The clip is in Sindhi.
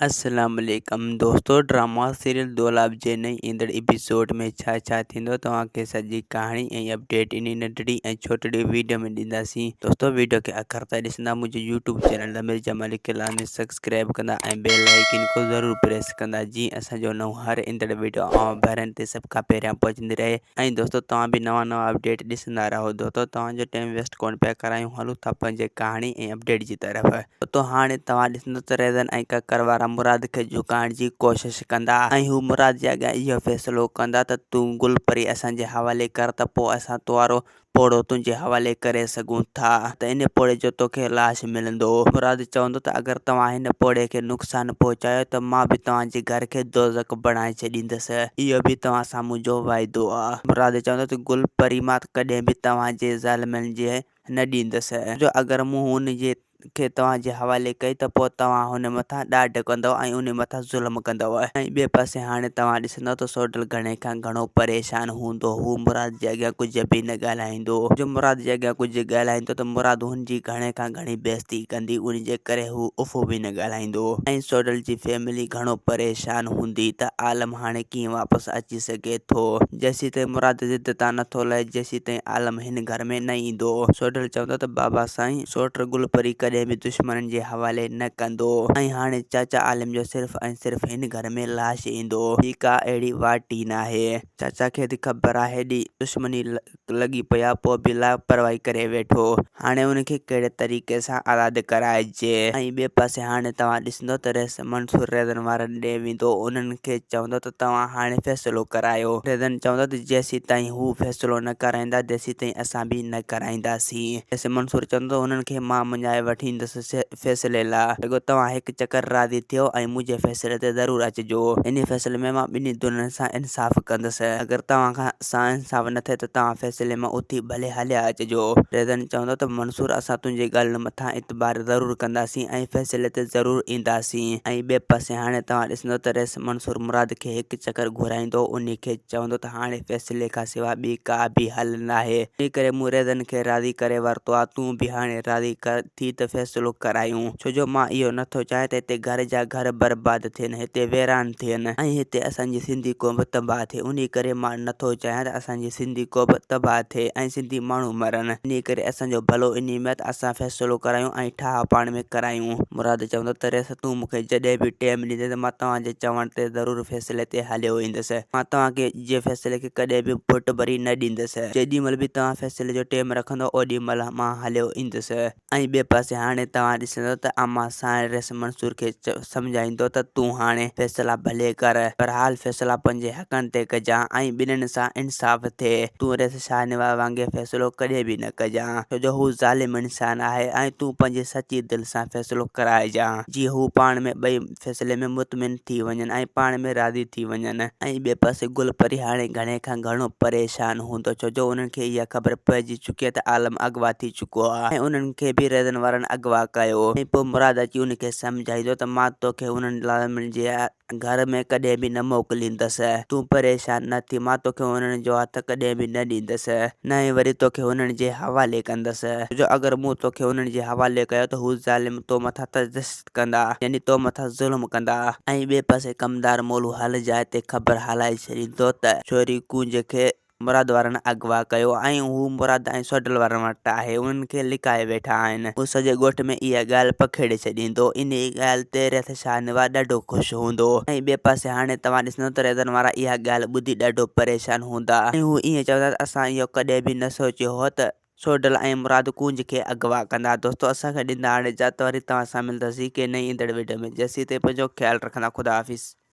السلام عليڪم دوستو ڊراما سيريل دولاب جي نئين ايندڙ ايپيسوڊ ۾ ڇا ڇا ٿيندو توهان کي سڄي ڪهاڻي ۽ اپڊيٽ انهي ننڍڙي ۽ ڇوٽڙي ويڊيو ۾ ڏينداسين دوستو ويڊيو کي آخر تائين ڏسندا منهنجي يوٽيوب چينل ضمير جمالي کي لازمي سبسڪرائب ڪندا ۽ بيل آئيڪن کي ضرور پريس ڪندا جيئن اسان جو نئون هر ايندڙ ويڊيو اوهان ڀائرن تي سڀ کان پهريان پهچندي رهي ۽ دوستو توهان به نوان نوان اپڊيٽ ڏسندا رهو دوستو توهان جو ٽائيم ويسٽ ڪونه پيا ڪرايون هلون ٿا پنهنجي ڪهاڻي ۽ اپڊيٽ جي طرف دوستو هاڻي توهان ڏسندو ته ريزن ۽ ڪڪر وارا مراد کي جهڪائڻ جي ڪوشش ڪندا ۽ هو مراد جي اڳيان اهو فيصلو ڪندا ته تون گل پري اسان جي حوالي ڪر ته پوء اسان تو وارو پوڙهو تنهنجي حوالي ڪري سگهون ٿا ته ان پوڙهي جو توکي لاش ملندو. مراد چوندو ته اگر توهان هن پوڙهي کي نقصان پهچايو ته مان به توهان جي گهر کي دوزخ بڻائي ڇڏيندس. اهو به توهان سان منهنجو واعدو آ. مراد چوندو ته گل پري مان ڪڏهن به توهان جي ظالمن جي نه ڏيندس. جو اگر مون هن جي کي توهان جي حوالي ڪئي ته پوء توهان هن مٿان ڏاڍ ڪندؤ ۽ ان مٿان ظلم ڪندؤ. ۽ ٻئي پاسي هاڻي توهان ڏسندؤ ته سوڍل گهڻي کان گهڻو پريشان هوندو. هو مراد جي اڳيان ڪجهه به نه ڳالهائيندو. جو مراد جي اڳيان ڪجهه ڳالهائيندو ته مراد هن جي گهڻي کان گهڻي بيعزتي ڪندي، ان جي ڪري هو اف به نه ڳالهائيندو. ۽ سوڍل جي فيملي گهڻو پريشان هوندي ته عالم هاڻي ڪيئن واپس اچي سگهي ٿو. جيسيتائين مراد ضد تان نٿو لهي، جيسيتائين عالم هن گهر ۾ نه ايندو. سوڍل چوندو ته بابا سائين، سوٽ گل پري ڪڏهن به دشمنن جي حوالي نه ڪندو ۽ هاڻي چاچا عالم جو صرف ۽ صرف هن گهر ۾ لاش ايندو. هي ڪا اهڙي واٽ ئي ناهي. چاچا کي ته خبر آهي هيڏي دشمني لڳي پئي آ پوء به لاپرواهي ڪري ويٺو. هاڻي ان کي ڪهڙي طريقي سان آزاد ڪرائجي. ۽ ٻئي پاسي هاڻي توهان ڏسندو ته رئيس منصور ريزن وارن ڏي ويندو انهن کي چوندو ته توهان هاڻي فيصلو ڪرايو. ريزن چوندو ته جيسيتائين هو فيصلو نه ڪرائيندا تيسيتائين اسان به نه ڪرائينداسين. رئيس منصور چوندو ته انهن کي مان مڃائي وٺي ايندس فيصلي لاء رڳو توهان هڪ چڪر راضي ٿيو ۽ منهنجي فيصلي تي ضرور اچجو. انهي فيصلي ۾ مان ٻنهي ڌرين سان انصاف ڪندس. اگر توهان کان سان انصاف نه ٿئي ته توهان فيصلي مان اٿي ڀلي هليا اچجو. ريزن چوندو ته منصور اسان تنهنجي ڳالهين مٿان اعتبار ضرور ڪنداسين ۽ فيصلي تي ضرور اينداسين. ۽ ٻئي پاسي هاڻي توهان ڏسندو ته رئيس منصور مراد کي هڪ چڪر گهرائيندو انهي کي چوندو ته هاڻي فيصلي کان سواء ٻي ڪا به حل ناهي. انهي ڪري مون ريزن کي راضي ڪري ورتو آ تون به هاڻي راضي ٿي ته فيصلو ڪرايون. ڇو جو مان اهو نه ٿو چاهيان ته هتي گهر جا گهر برباد ٿين، هتي ويران ٿين ۽ هتي اسان جي سنڌي قوم تباهه ٿئي. انهي ڪري مان نه ٿو چاهيان ته اسان جي سنڌي قوم تباهه ٿئي ۽ سنڌي ماڻهو مرن. انهي ڪري اسان جو ڀلو انهي ۾ آهي ته اسان فيصلو ڪرايون ۽ ٺاهه پاڻ ۾ ڪرايون. مراد چوندو ته ريس تون مون کي جڏهن به ٽيم ڏيندين ته مان توهان جي چوڻ تي ضرور فيصلي تي هليو ايندس. مان توهان کي جي فيصلي کي ڪڏهن به ڦٽ ڀري نه ڏيندس. جيڏي مهل به توهان فيصلي جو ٽيم رکندؤ اوڏي مهل مان هليو ايندس. ۽ ٻئي پاسي هاڻي توهان ڏسندؤ ته امان سائين ريس منصور کي سمجهائيندو ته تون هاڻي فيصلا ڀلي ڪر پر حال فيصلا پنهنجي حقن تي ڪجان ۽ ٻنهين سان انصاف ٿئي. تون ريس شاهنواز وانگي فيصلو ڪڏهن به نه ڪجان ڇو جو هو ظالم انسان آهي ۽ تون پنهنجي سچي دل سان فيصلو ڪرائجان جيئن هو پاڻ ۾ ٻئي فيصلي ۾ مطمئن ٿي وڃن ۽ پاڻ ۾ راضي ٿي وڃن. ۽ ٻئي پاسي گل پري هاڻي گهڻي کان گهڻو پريشان هوندو ڇو جو انهن کي اها خبر پئجي چڪي ته عالم اغوا ٿي چڪو آهي ۽ انهن کي به ريزن وارن اغوا ڪيو ۽ پوء مراد اچي ان کي سمجهائيندو ته مان توکي انهن ظالمن جي گهر ۾ ڪڏهن به نه موڪليندس تون پريشان نه ٿي مان توکي انهن جو هٿ ڪڏهن به نه ڏيندس نه ئي وري توکي انهن جي حوالي ڪندس ڇو جو اگر مون توکي انهن جي حوالي ڪيو ته هو ظالم تو مٿان تجسس ڪندا يعني تو مٿان ظلم ڪندا. ۽ ٻئي پاسي ڪمدار مولو هل جاء تي خبر هلائي ڇڏيندو ته ڇوري ڪونج کي مراد وارن اغوا ڪيو ۽ هو مراد ۽ سوڍل وارن وٽ آهي انهن کي لڪائي ويٺا آهن. هو سڄي ڳوٺ ۾ اها ڳالهه پکيڙي ڇڏيندو. انهيء ڳالهه تي ريس شاهنواز ڏاڍو خوش هوندو. ۽ ٻئي پاسي هاڻي توهان ڏسندو ته ريزن وارا اها ڳالهه ٻڌي ڏاڍو پريشان هوندا ۽ هو ائين چوندا ته اسان اهو ڪڏهن به نه سوچيو هو ته سوڍل ۽ مراد ڪونج کي اغوا ڪندا. دوستو اسان کي ڏيندا هاڻي اجازت وري توهان سان ملنداسين ڪنهن نئين ايندڙ وڊيو ۾ جيسين تائين پنهنجو خيال رکندا خدا حافظ.